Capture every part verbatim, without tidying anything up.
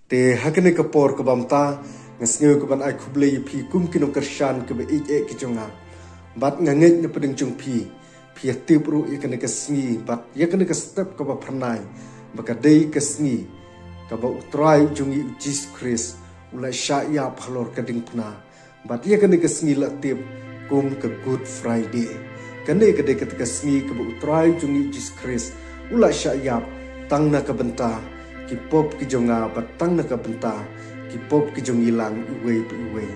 Te ha kane ka por kaba mynta, nga sngew ka ban ai khublei ïa phi kum ki nongkyrshan kiba ïeit eh ki jong nga. Bad nga ngeit na pdeng jong phi, phi ïa tip ruh ïa kane ka sngi, bad ïa kane ka step kaba phyrnai, ba ka dei ka sngi kaba U Trai jong ngi U Jisu Khrist u la shah ïap halor ka diengphna. Bad ïa kane ka sngi la tip kum ka Good Friday. Kane ka dei kata ka sngi kaba U Trai jong ngi U Jisu Khrist u la shah ïap tang na ka bynta ki pop ki jong nga, bad tang na ka bynta ki pop ki jong ngi lang iwei pa iwei.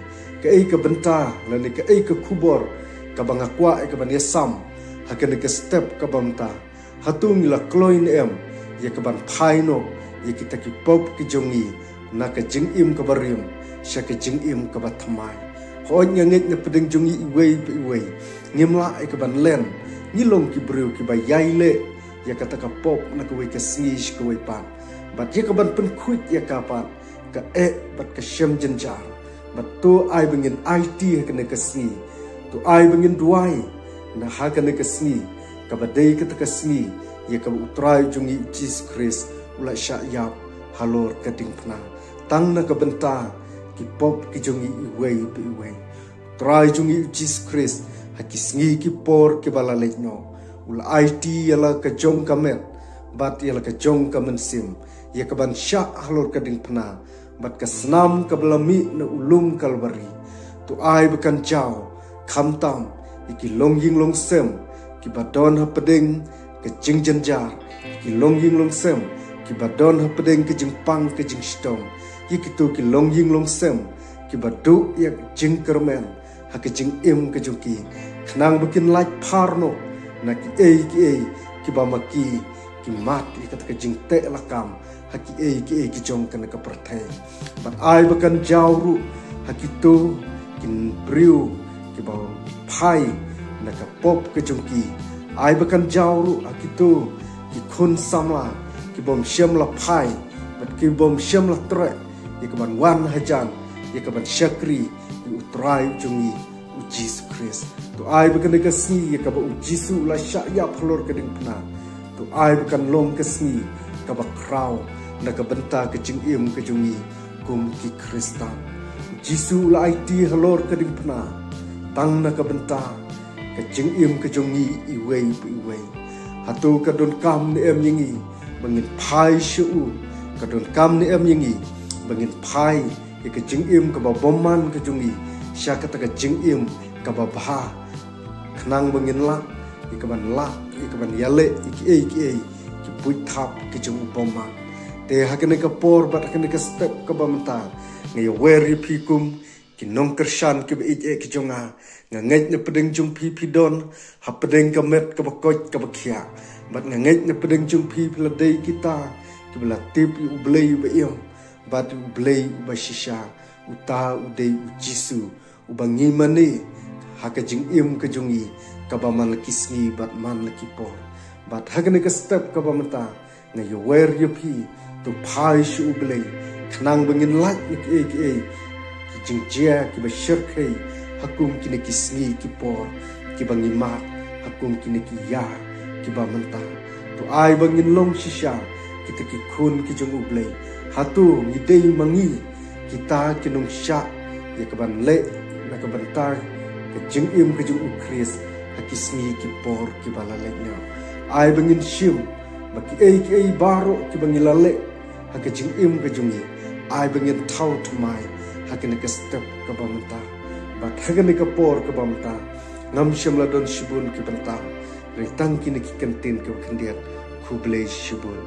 Kaei ka bynta lane kaei ka khubor kaba nga kwah ïa ka ban ïasam ha kane ka step kaba mynta? Hato ngi la kloi ne em ïa ka ban phai noh ïa kita ki pop ki jong ngi na ka jingim kaba rim sha ka jingim kaba thymmai? Hooid, nga ngeit na pdeng jong ngi iwei pa iwei ngim lah ïa ka ban len. Ngi long ki briew kiba ïai leh ïa kata ka pop na kawei ka sngi sha kawei pat, bad ïa ka ban pynkhuid ïa ka pat ka eh bad ka shem jynjar. Bad to ai ba ngin aiti ha kane ka sngi, to ai ba ngin duwai na ha kane ka sngi kaba dei kata ka sngi ïa kaba U Trai jong ngi U Jisu Khrist u la shah ïap halor ka diengphna tang na ka bynta ki pop ki jong ngi iwei pa iwei. U Trai jong ngi U Jisu Khrist ha ki sngi ki por kiba la leit noh u la aiti ïa la ka jong ka met bad ïa la ka jong ka mynsiem ïa ka ban shah halor ka diengphna bad ka snam kaba la mih na u lum Kalbari. To ai ba kan jaw khamtam ïa ki longïing longsem kiba don hapdeng ka jingjynjar, ïa ki longïing longsem kiba don hapdeng ka jingpang ka jingshitom, ïa kito ki longïing longsem kiba duh ïa ka jingkyrmen ha ka jingim ka jong ki, khnang ba kin lait phar noh na kiei kiei kiba ma ki ki mad ïa kata ka jingteh lakam ha kiei kiei ki jong kane ka pyrthei. Bad ai ba kan jaw ruh ha kito ki briew kiba phai na ka pop ka jong ki. Ai ba kan jaw ruh ha kito ki khun samla kibym shym la phai bad kibym shym la treh ïa ka ban wan hajan ïa ka ban shakri ïa U Trai jong ngi U Jisu Khrist. To ai ba kane ka sngi ïa kaba U Jisu u la shah ïap halor ka diengphna, to ai ba kan long ka sngi kaba khraw na ka bynta ka jingim ka jong ngi kum ki Khristan. U Jisu u la aiti halor ka diengphna tang na ka bynta ka jingim ka jong ngi iwei pa iwei. Hato ka donkam ne em ïa ngi ba ngin phai sha u? Ka donkam ne em ïa ngi ba ngin phai ïa ka jingim kaba bymman ka jong ngi sha kata ka jingim kaba bha, khnang ba ngin lah ïa ka ban lah ïa ka ban ïaleh ïa kiei kiei ki buit thap ki jong u bymman? Te ha kane ka por bad ha kane ka step kaba mynta, nga ïawer ïa phi kum ki nongkyrshan kiba ïeit eh ki jong nga. Nga ngeit na pdeng jong phi phi don hapdeng ka met kaba koit kaba khiah, bad nga ngeit na pdeng jong phi phi la dei kita kiba la tip ïa U Blei uba im bad U Blei uba shisha. Uta u dei U Jisu uba ngi mane ha ka jingim ka jong ngi kaba man la ki sngi bad man la ki por. Bad ha kane ka step kaba mynta, nga ïawer ïa phi, to phai sha U Blei khnang ba ngin lait na kiei kiei ki jingjia kiba shyrkhei ha kum kine ki sngi ki por kiba ngi mad ha kum kine ki ïa kiba mynta. To ai ba ngin long shisha kita ki khun ki jong U Blei. Hato ngi dei ma ngi kita ki nongshah ïa ka ban leh na ka bynta ka jingim ka jong U Khrist ha ki sngi ki por kiba la leit noh? Ai ba ngin shim ba kiei kiei baroh kiba ngi la leh ha ka jingim ka jong ngi, ai ba ngin thaw thymmai ha kane ka step kaba mynta. Bad ha kane ka por kaba mynta, ngam shym la don shibun ki bynta, hynrei tang kine ki kyntien kiba khyndiat. Khublei shibun.